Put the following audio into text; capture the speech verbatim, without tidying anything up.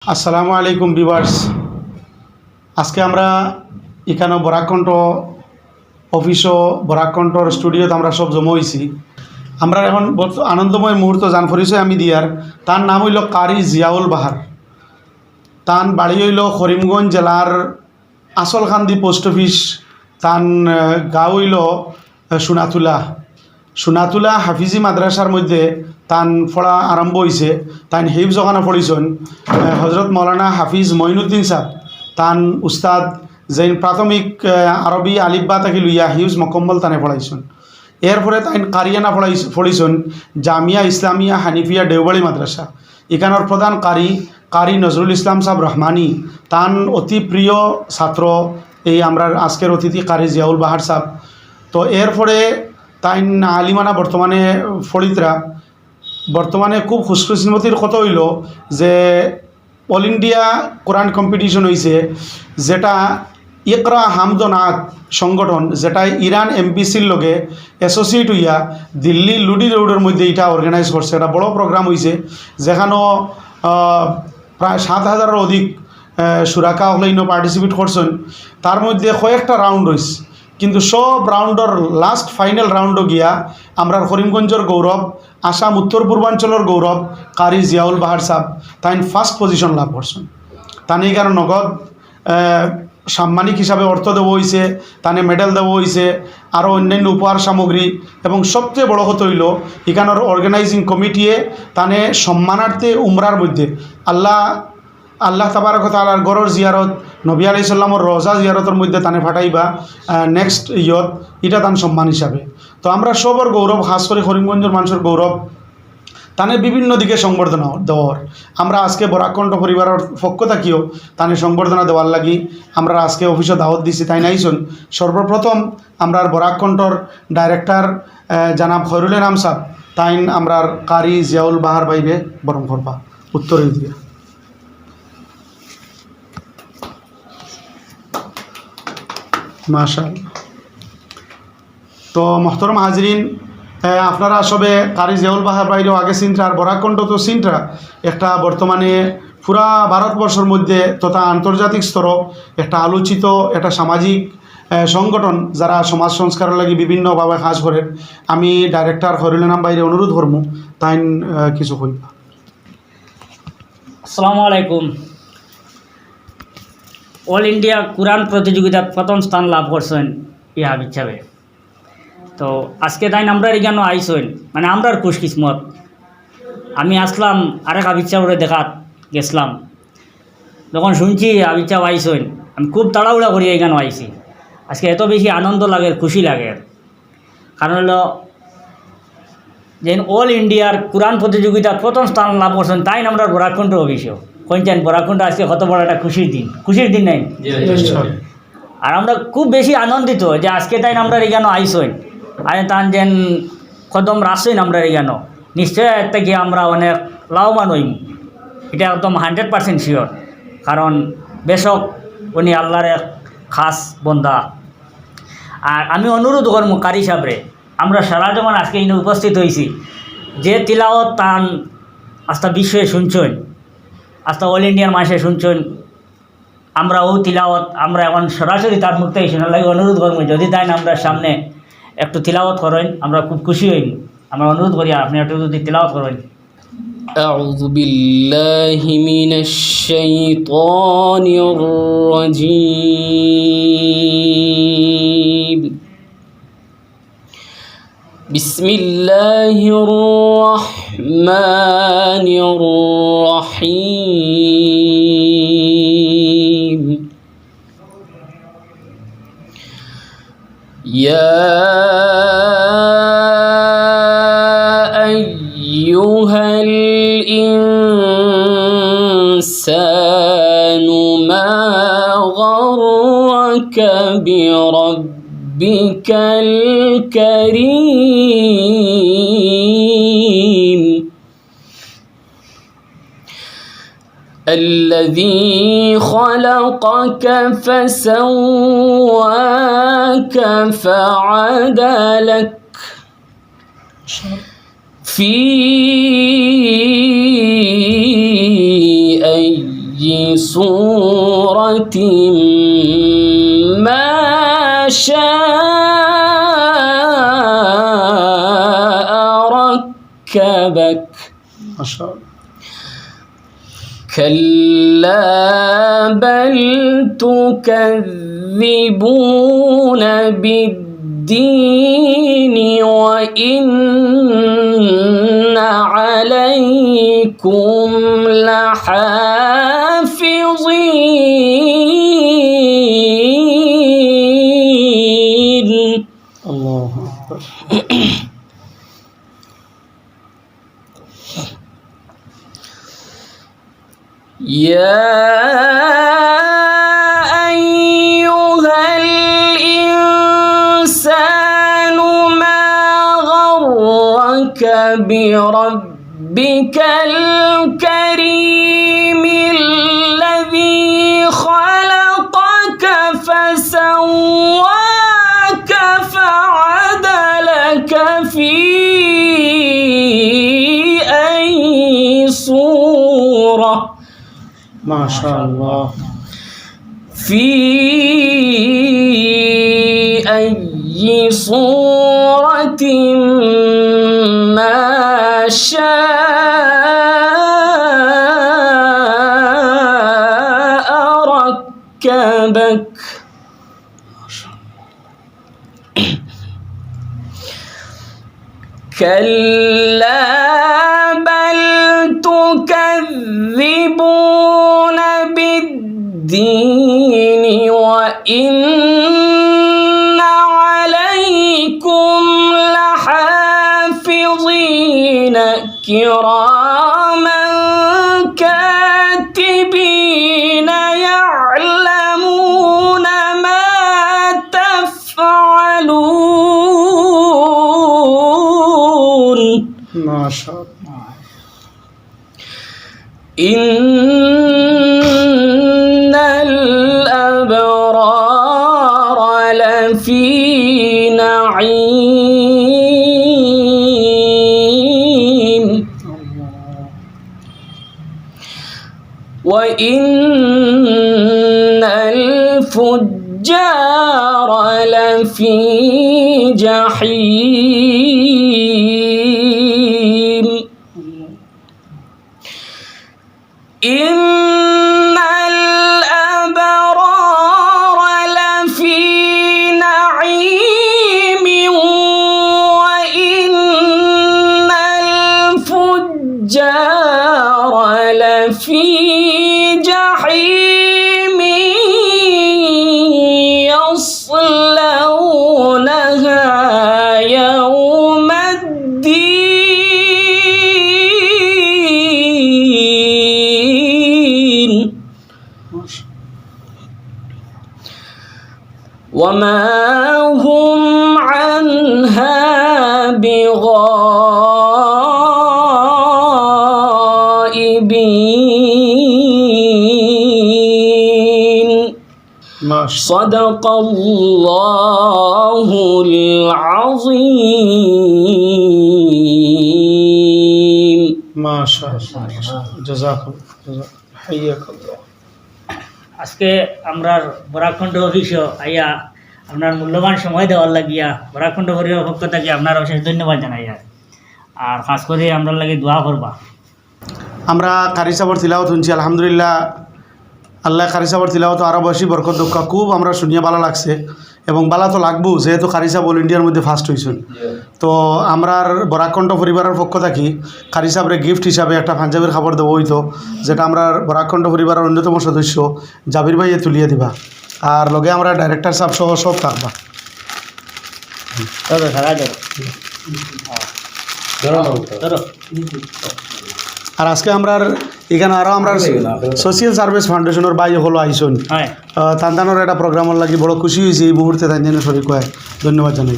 আসসালামু আলাইকুম ভিউয়ার্স। আজকে আমরা ইকানো বরাক কণ্ঠ অফিসও, বরাক কণ্ঠর স্টুডিওত আমরা সব জমা অইছি। আমরা এখন বর্ত-, আনন্দময় মুহূর্ত যান পরিচয় আমি দিয়ার। তান নাম অইলো কারি জিয়াউল বাহার। তান বাড়ি অইলো করিমগঞ্জ জেলার আসলকান্দি পোস্ট অফিস। তান, আহ, গাঁও অইলো, আহ, সোনাতুলা। সোনাতুলা হাফিজি মাদ্রাসার মধ্যে তান পড়া আরম্ভ অইছে। তাইন হিফজ ওখানো পড়ছইন। আহ, হজরত মৌলানা হাফিজ মঈনুদ্দিন সাহেব তান উস্তাদ, যেইন প্রাথমিক, আহ, আরবি আলিফবা থাকি লইয়া হিফজ মোকাম্মল তানে পড়াইছইন। এরপরে তাইন কারিয়ানা পড়াইছ-, পড়ছইন জামিয়া ইসলামিয়া হানিফিয়া দেওবাড়ি মাদ্রাসা। ইকানোর প্রধান কারি, কারি নজরুল ইসলাম সাহেব রহমানি, তান অতি প্রিয় ছাত্র এই আমরার আজকের অতিথি কারি জিয়াউল বাহার সাহেব। তো এরপরে তাইন আলিমানা বর্তমানে ফড়িতরা। বর্তমানে খুব খুশকিসমতির কথা অইলো যে অল ইন্ডিয়া কোরআন কম্পিটিশন অইছে, যেটা ইকরা হামদ নাত সংগঠন, যেটা ইরান এমবিসির লগে অ্যাসোসিয়েট অইয়া দিল্লি লুডি রোডর মধ্যে ইটা অর্গানাইজ করছে। একটা বড় প্রোগ্রাম অইছে, যেখানো, আহ, প্রায় সাত হাজারর অধিক, আহ, সুরাকা অকলে ইনো পার্টিসিপেট করছইন। তার মধ্যে কয়েকটা রাউন্ড অইছে, কিন্তু সব রাউন্ডর লাস্ট ফাইনাল রাউন্ডও গিয়া আমরার করিমগঞ্জর গৌরব, আসাম উত্তর পূর্বাঞ্চলর গৌরব কারি জিয়াউল বাহার সাহেব তাইন ফার্স্ট পজিশন লাভ করছইন। তানে ইকানো নগদ, আহ, সাম্মানিক হিসাবে অর্থ দেওয়া অইছে, তানে মেডেল দেওয়া অইছে, আরও অন্যান্য উপহার সামগ্রী, এবং সবচেয়ে বড় কথা অইলো ইকানোর অর্গানাইজিং কমিটিয়ে তানে সম্মানার্থে উমরার মধ্যে আল্লাহ, আল্লাহ তাবারক ওয়া তাআলার ঘরর জিয়ারত, নবী আলাইহিস সালামর রওজা জিয়ারতর মধ্যে তানে ফাটাইবা, আহ, নেক্সট ইয়ত, ইটা তান সম্মান হিসাবে। তো আমরা সবর গৌরব, খাস করি করিমগঞ্জর মানষর গৌরব, তানে বিভিন্ন দিকে সংবর্ধনা দেওয়ার। আমরা আজকে বরাক কণ্ঠ পরিবারর পক্ষ থাকিও তানে সংবর্ধনা দেওয়ার লাগি আমরা আজকে অফিসো দাওয়াত দিছি, তাইন আইছইন। সর্বপ্রথম আমরার বরাক কণ্ঠর ডাইরেক্টর, আহ, জনাব খয়রুল এনাম সাহেব, তাইন আমরার কারি জিয়াউল বাহার ভাইরে বরণ করবা। উত্তরে দিয়া। মাশাআল্লাহ। তো মোহতরম হাজিরিন, আহ, আপনারা সবে কারি জিয়াউল বাহার ভাইরেও আগে চিনরা, আর বরাক কণ্ঠ তো চিনরা, একটা বর্তমানে পুরা ভারতবর্ষর মধ্যে তথা আন্তর্জাতিক স্তরও একটা আলোচিত একটা সামাজিক, আহ, সংগঠন, যারা সমাজ সংস্কারর লাগি বিভিন্নভাবে কাজ করে। আমি ডাইরেক্টর খয়রুল এনাম ভাইরে অনুরোধ করমু, তাইন, আহ, কিছু কইবা। আসসালামু আলাইকুম। অল ইন্ডিয়া কোরআন প্রতিযোগিতাত প্রথম স্থান লাভ করছইন ই হাফিজ সাহেবে। তো আজকে তাইন আমরার ইকানো আইছইন, মানে, আমরার খুশকিসমত। আমি আসলাম আরেক হাফিজ সাহেবরে দেখাত গেছলাম, যখন শুনছি হাফিজ সাহেব আইছইন, আমি খুব তাড়াহুড়া করিয়া ইকানো আইছি। আজকে এত বেশি আনন্দ লাগের, খুশি লাগের, কারণ অইলো যে অল ইন্ডিয়ার কোরআন প্রতিযোগিতাত প্রথম স্থান লাভ করছইন, তাইন আমরার বরাক কণ্ঠ অফিসও। কইন চাইন বরাক কণ্ঠ আজকে কত বড় একটা খুশির দিন, খুশির দিন নায়নি? আর আমরা খুব বেশি আনন্দিত যে আজকে তাইন আমরার ইকানো আইছইন, আর তান যেন কদম রাখছইন আমরার ইকানো, নিশ্চয় এর থাকি আমরা অনেক লাভবান অইমু, ইটা একদম হান্ড্রেড পার্সেন্ট শিওর। কারণ বেশক উনি আল্লাহর এক খাস বন্দা। আর আমি অনুরোধ করমু কারি সাহেবরে, আমরা সারা যখন আজকে ইনো উপস্থিত অইছি, যে তিলাওয়াত তান আস্তা বিশ্বয়ে শুনছইন, আস্তা অল ইন্ডিয়ার মানষে শুনছইন, আমরা অউ তিলাওয়াত আমরা এখন সরাসরি তার মুখ থাকি শুনার লাগি অনুরোধ করমু, যদি তাইন আমরার সামনে একটু তিলাওয়াত করইন, আমরা খুব খুশি অইমু। আমরা অনুরোধ করি, আপনে একটু যদি তিলাওয়াত করইন। أعوذ بالله من الشيطان الرجيم. بسم الله الرحمن الرحيم. يا أيها الإنسان ما غرك بربك الكريم الذي خلقك فسواك فعدلك في أي أي سورة ما شاء ركبك. ما شاء الله. كلا بل تكذبون بالدين وإن عليكم لحافظين. الله أكبر. يا أيها الإنسان ما غرك بربك الكريم الذي خلقك فسواك فعدلك في أي صورة ما شاء الله. في أي صورة ما شاء ركبك. كلا بل تكذبون بالدين وإن عليكم لحافظين كراما كاتبين يعلمون ما تفعلون. ما شاء الله. إن الأبرار لفي نعيم وإن الفجار لفي جحيم. إن الأبرار لفي نعيم وإن الفجار لفي جحيم يصلونها يوم الدين وما هم عنها بغائبين. ما شاء الله. صدق الله العظيم. ما شاء الله. جزاك الله. جزاك الله. حياك الله. আজকে আমরার বরাক কণ্ঠ অফিসো আইয়া আপনার মূল্যবান সময় দেওয়ার লাগিয়া বরাক কণ্ঠ পরিবারর পক্ষ থাকি আপনারে অশেষ ধন্যবাদ জানাইয়ার। আর খাস করি আমরার লাগি দোয়া করবা। আমরা কারি সাবর তিলাওয়াত হুনছি, আলহামদুলিল্লাহ, আল্লায় কারি সাবর তিলাওয়াতো আরো বেশি বরকত দেউক্কা। খুব আমরা হুনিয়া ভালা লাগছে এবং ভালা তো লাগবো, যেহেতু কারি সাব all India-র মধ্যে first অইছইন। তো আমরার বরাক কণ্ঠ পরিবারর পক্ষ থাকি কারি সাবরে gift হিসাবে একটা পাঞ্জাবির কাপড় দেওয়া অইতো, যেটা আমরার বরাক কণ্ঠ পরিবারর অন্যতম সদস্য জাবির ভাইয়ে তুলিয়া দিবা। আর লগে আমরার director সাব সহ সব থাকবা। ধরো, ধরো, ধরো। ধরো, ধরো। ধরো। আর আজকে আমরার ইখানো আরো আমরার Social Service Foundation-র ভাই অকল আইছইন। হয়। আহ, তান তানর একটা program-র লাগি বড় খুশি অইছি এই মুহূর্তে তান তানর শরিক অইয়া। ধন্যবাদ জানাই।